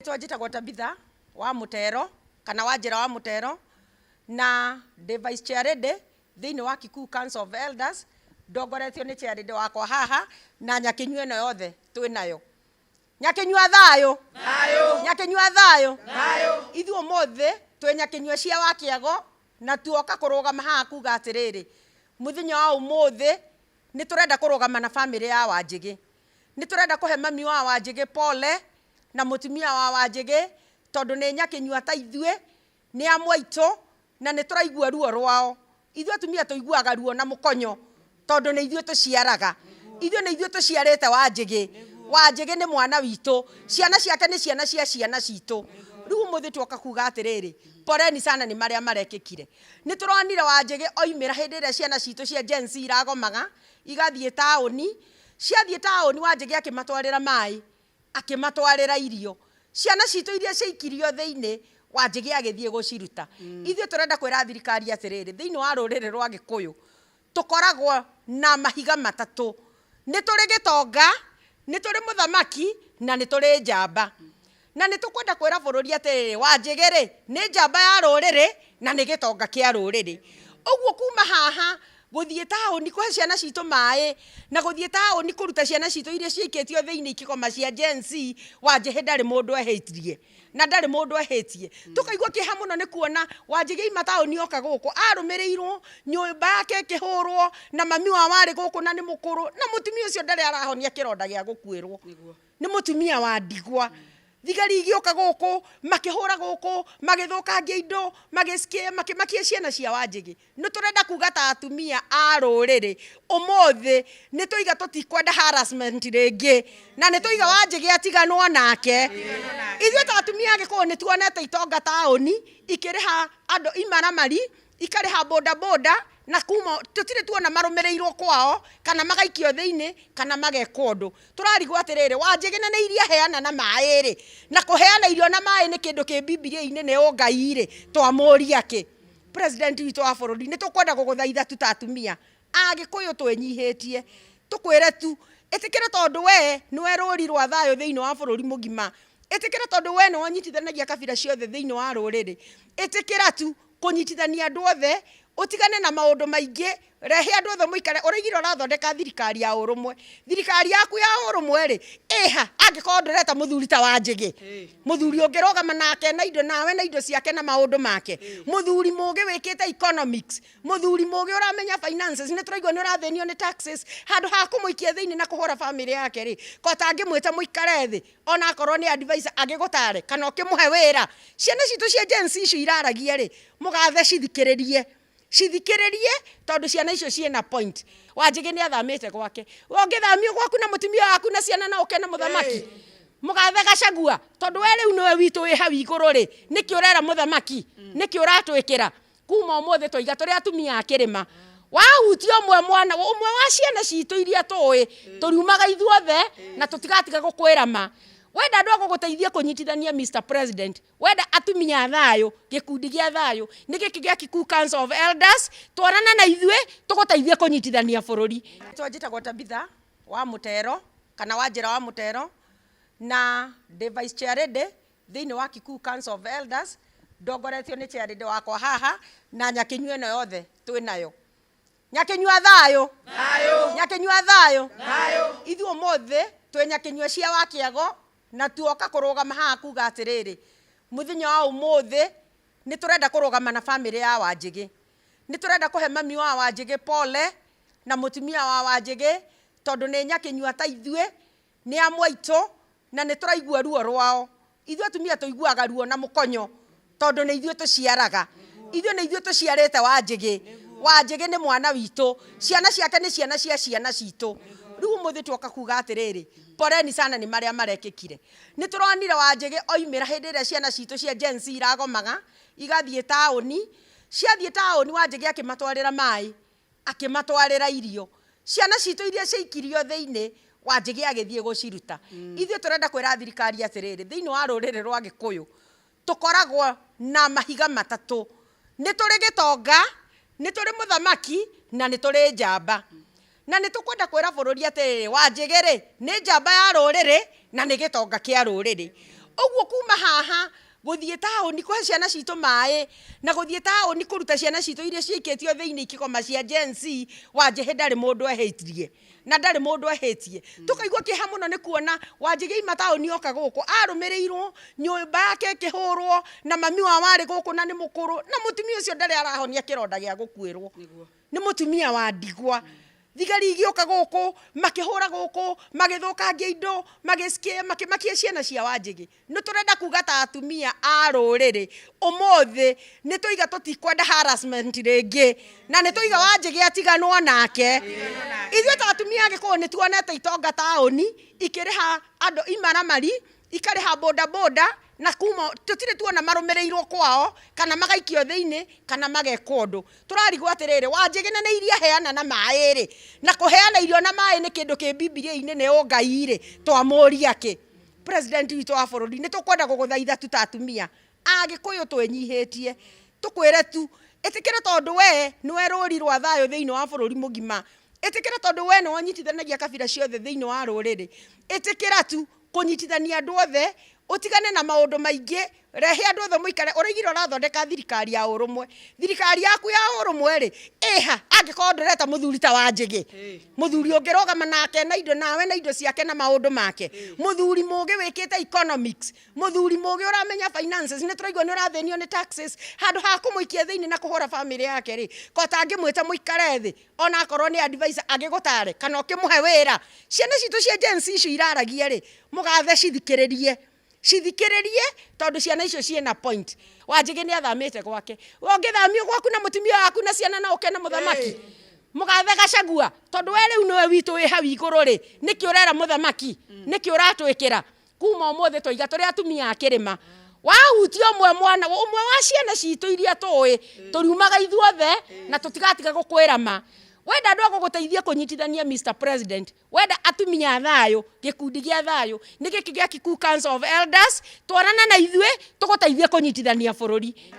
Rĩtwa njĩtagwo Tabitha wa Mũtero kana wa Njĩra wa Mũtero, na ndĩ vice chair lady thĩinĩ wa Kikuyu Council of Elders, ndongoretio nĩ chair lady wakwa haha na Nyakĩnyua ĩno yothe twĩ nayo. Nyakĩnyua thayũ, Nyakĩnyua thayũ. Ithuĩ ũmũthĩ twĩ Nyakĩnyua cia Wakĩago na tuoka kũrũgama haha kuga atĩrĩrĩ, mũthenya wa ũmũthĩ nĩ tũrenda kũrũgama na bamĩrĩ ya Wanjĩgĩ. Nĩ tũrenda kũhe mami wa Wanjĩgĩ pole na mũtumia wa Wanjĩgĩ tondũ nĩ Nyakĩnyua ta ithuĩ, nĩ amwe aitũ na nĩ tũraigua ruo rwao. Ithuĩ atumia tũiguaga ruo na mũkonyo tondũ nĩ ithuĩ tũciaraga. Ithuĩ nĩ ithuĩ tũciarĩte Wanjĩgĩ. Wanjĩgĩ nĩ mwana witũ, ciana ciake nĩ ciana cia ciana citũ. Rĩu ũmũthĩ tuoka kuga atĩrĩrĩ, poleni sana nĩ marĩa marekĩkire. Nĩ tũronire Wanjĩgĩ oimĩra hĩndĩ ĩrĩa ciana citũ cia Gen Z iragomaga igathiĩ taũni. Ciathiĩ taũni Wanjĩgĩ akĩmatwarĩra maĩ, akĩmatwarĩra irio. Ciana citũ iria ciaikirio thĩinĩ, Wanjĩgĩ agĩthiĩ gũciruta. Ithuĩ tũrenda kwĩra thirikari atĩrĩrĩ, thĩinĩ wa rũrĩrĩ rwa Gĩkũyũ, tũkoragwo na mahiga matatũ. Nĩ tũrĩ gĩtonga, nĩ tũrĩ mũthamaki, na nĩ tũrĩ njamba. Na nĩ tũkwenda kwĩra bũrũri atĩrĩrĩ, Wanjĩgĩ rĩ, nĩ njamba ya rũrĩrĩ na nĩ gĩtonga kĩa rũrĩrĩ. Ũguo kuma haha gũthiĩ taũni kũhe ciana citũ maĩ na gũthiĩ taũni kũruta ciana citũ iria ciaikĩtio thĩinĩ ikĩgoma cia Gen Z, Wanjĩhĩ ndarĩ mũndũ ehĩtie na ndarĩ mũndũ ehĩtie. Tũkaigua kĩeha mũno nĩ kuona Wanjĩgĩ aima taũni oka gũkũ arũmĩrĩirwo, nyũmba yake ĩkĩhũrwo na mami wao arĩ gũkũ na nĩ mũkũrũ na mũtumia ũcio ndarĩ arahonia kĩronda gĩa gũkuĩrwo. Nĩ mũtumia wa ndigwa. Thigari igĩũka gũkũ, makĩhũra gũkũ, magĩthũkangia indo, makĩmakia ciana cia Wanjĩgĩ. Nĩ tũrenda kuga ta atumia a rũrĩrĩ, ũmũthĩ nĩ tũiga tũtikwenda harassment rĩngĩ, na nĩ tũiga Wanjĩgĩ atiganwo nake. Ithuĩ ta atumia a Gĩkũyũ nĩ tuonete itonga taũni ikĩrĩha andũ imaramari, ikarĩha boda boda na kuma tũtirĩ tuona marũmĩrĩirwo kwao kana magaikio thĩinĩ kana magekwo ũndũ. Tũrarigwo atĩrĩrĩ, Wanjĩgĩ na nĩ iria aheana na maĩ rĩ, na kũheana irio na maĩ nĩ kĩndũ kĩ Bibilia-inĩ nĩ ũngai rĩ, twamũria kĩ? President witũ wa bũrũri, nĩ tũkwenda gũgũthaitha tu ta atumia a Gĩkũyũ twĩnyihĩtie, tũkwĩre tu, ĩtĩkĩra tondũ we nĩwe rũri rwa thayũ thĩinĩ wa bũrũri mũgima. Ĩtĩkĩra tondũ we nĩwe ũnyitithanagia kabira ciothe thĩinĩ wa rũrĩrĩ. Ĩtĩkĩra tu kũnyitithania andũ othe, ũtigane na maũndũ maingĩ, rehe andũ othe mũikare, ũraigire ũrathondeka thirikari ya ũrũmwe. Thirikari yaku ya ũrũmwe rĩ, ĩha angĩkorwo ndũreta mũthuri ta Wanjĩgĩ, mũthuri ũngĩrũgama nake na indo nawe na indo ciake na maũndũ make, mũthuri mũgĩ wĩkĩte economics, mũthuri mũgĩ ũramenya finances, nĩ tũraigua nĩ ũrathĩnio nĩ taxes, handũ ha kũmũikia thĩinĩ na kũhũra bamĩrĩ yake rĩ, ko atangĩmwĩta mũikare thĩ, ona akorwo nĩ advisor agĩgũtare kana ũkĩmũhe wĩra. Ciana citũ cia Gen Z icio iraragia rĩ, mũgathe cithikĩrĩrie, cithikĩrĩrie tondũ ciana icio ciĩna point. Wanjĩgĩ nĩ athamĩte gwake, we ũngĩthamio gwaku na mũtumia waku na ciana na ũke na mũthamaki, mũgathe Gachagua, tondũ we rĩu nĩwe witũ wĩ hau igũrũ rĩ, nĩkĩ ũrera mũthamaki, nĩkĩ ũratwĩkĩra? Kuma ũmũthĩ twaiga tũrĩ atumia a kĩrĩma, wahutia ũmwe mwana ũmwe wa ciana citũ iria tũĩ, tũriumaga ithuothe na tũtigatiga gũkwĩra ma. Wenda andũ a gũgũteithia kũnyitithania Mr President, wenda atumia a thayũ, gĩkundi gĩa thayũ, nĩ gĩkĩ gĩa Kikuyu Council of Elders, twarana na ithuĩ tũgũteithie kũnyitithania bũrũri. Rĩtwa njĩtagwo Tabitha wa Mũtero kana wa Njĩra wa Mũtero, na ndĩ vice chair lady thĩinĩ wa Kikuyu Council of Elders, ndongoretio nĩ chair lady wakwa haha na Nyakĩnyua ĩno yothe twĩ nayo. Nyakĩnyua thayũ, Nyakĩnyua thayũ. Ithuĩ ũmũthĩ twĩ Nyakĩnyua cia Wakĩago na tuoka kũrũgama haha kuga atĩrĩrĩ, mũthenya wa ũmũthĩ nĩ tũrenda kũrũgama na bamĩrĩ ya Wanjĩgĩ. Nĩ tũrenda kũhe mami wa Wanjĩgĩ pole na mũtumia wa Wanjĩgĩ tondũ nĩ Nyakĩnyua ta ithuĩ, nĩ amwe aitũ na nĩ tũraigua ruo rwao. Ithuĩ atumia tũiguaga ruo na mũkonyo tondũ nĩ ithuĩ tũciaraga. Ithuĩ nĩ ithuĩ tũciarĩte Wanjĩgĩ. Wanjĩgĩ nĩ mwana witũ, ciana ciake nĩ ciana cia ciana citũ. Rĩu ũmũthĩ tuoka kuga atĩrĩrĩ, poleni sana nĩ marĩa marekĩkire. Nĩ tũronire Wanjĩgĩ oimĩra hĩndĩ ĩrĩa ciana citũ cia Gen Z iragomaga igathiĩ taũni. Ciathiĩ taũni Wanjĩgĩ akĩmatwarĩra maĩ, akĩmatwarĩra irio. Ciana citũ iria ciaikirio thĩinĩ, Wanjĩgĩ agĩthiĩ gũciruta. Ithuĩ tũrenda kwĩra thirikari atĩrĩrĩ, thĩinĩ wa rũrĩrĩ rwa Gĩkũyũ, tũkoragwo na mahiga matatũ. Nĩ tũrĩ gĩtonga, nĩ tũrĩ mũthamaki, na nĩ tũrĩ njamba. Na nĩ tũkwenda kwĩra bũrũri atĩrĩrĩ, Wanjĩgĩ rĩ, nĩ njamba ya rũrĩrĩ na nĩ gĩtonga kĩa rũrĩrĩ. Ũguo kuma haha Gũthiĩ taũni kũhe ciana citũ maĩ na gũthiĩ taũni kũruta ciana citũ iria ciikĩtio thĩinĩ ikĩgoma cia Gen Z. Wanjĩhĩ ndarĩ mũndũ ehĩtirie na ndarĩ mũndũ ehĩtie. Tũkaigua kĩeha mũno nĩ kuona Wanjĩgĩ aima taũni oka gũkũ arũmĩrĩirwo, nyũmba yake ĩkĩhũrwo, na mami wao arĩ gũkũ na nĩ mũkũrũ, na mũtumia ũcio ndarĩ arahonia kĩronda gĩa gũkuĩrwo nĩ mũtumia wa ndigwa. Thigari igĩũka gũkũ, makĩhũra gũkũ, magĩthũkangia indo, makĩmakia ciana cia Wanjĩgĩ. Nĩ tũrenda kuga ta atumia a rũrĩrĩ, ũmũthĩ nĩ tũiga tũtikwenda harassment rĩngĩ, na nĩ tũiga Wanjĩgĩ atiganwo nake. Ithuĩ ta atumia a Gĩkũyũ nĩ tuonete itonga taũni ikĩrĩha andũ imaramari, ikarĩha boda boda, na kuma tũtirĩ tuona marũmĩrĩirwo kwao kana magaikio thĩinĩ kana magekwo ũndũ. Tũrarigwo atĩrĩrĩ, Wanjĩgĩ na nĩ iria heana na maĩ rĩ, na kũheana irio na maĩ nĩ kĩndũ kĩ Bibilia-inĩ, nĩ ũngai rĩ, twamũria kĩ? President witũ wa bũrũri, nĩ tũkwenda gũgũthaitha tu ta atumia a Gĩkũyũ twĩnyihĩtie, tũkwĩre tu ĩtĩkĩre, tondũ we nĩwe rũri rwa thayũ thĩinĩ wa bũrũri mũgima. Ĩtĩkĩra, tondũ we nĩwe ũnyitithanagia kabira ciothe thĩinĩ wa rũrĩrĩ. Ĩtĩkĩra tu kũnyitithania andũ othe, ũtigane na maũndũ maingĩ, rehe andũ othe mũikare. Ũraigire ũrathondeka thirikari ya ũrũmwe. Thirikari yaku ya ũrũmwe rĩ, ĩha angĩkorwo ndũreta mũthuri ta Wanjĩgĩ, mũthuri ũngĩrũgama nake na indo nawe na indo ciake na maũndũ make, mũthuri mũgĩ wĩkĩte economics, mũthuri mũgĩ ũramenya finances. Nĩ tũraigua nĩ ũrathĩnio nĩ taxes. Handũ ha kũmũikia thĩinĩ na kũhũra family yake rĩ, ko tangĩmwĩta mũikare thĩ, ona akorwo nĩ advisor agĩgũtare kana ũkĩmũhe wĩra? Ciana citũ cia Gen Z icio iraragia rĩ, mũgathe, cithikĩrĩrie, cithikĩrĩrie, tondũ ciana icio ciĩna point. Wanjĩgĩ nĩ athamĩte gwake. We ũngĩthamio gwaku na mũtumia waku na ciana na ũke na mũthamaki, mũgathe Gacagua, tondũ we rĩu nĩwe witũ wĩ hau igũrũ rĩ, nĩkĩ ũrera mũthamaki? Nĩkĩ ũratwĩkĩra? Kuma ũmũthĩ twaiga tũrĩ atumia a kĩrĩma, wahutia ũmwe, mwana ũmwe wa ciana citũ iria tũĩ, tũriumaga ithuothe na tũtigatiga gũkwĩra ma. Wenda andũ a gũgũteithia kũnyitithania, Mr President, wenda atumia a thayũ, gĩkundi gĩa thayũ nĩ gĩkĩ gĩa Kikuyu Council of Elders. Twarana na ithuĩ tũgũteithie kũnyitithania bũrũri.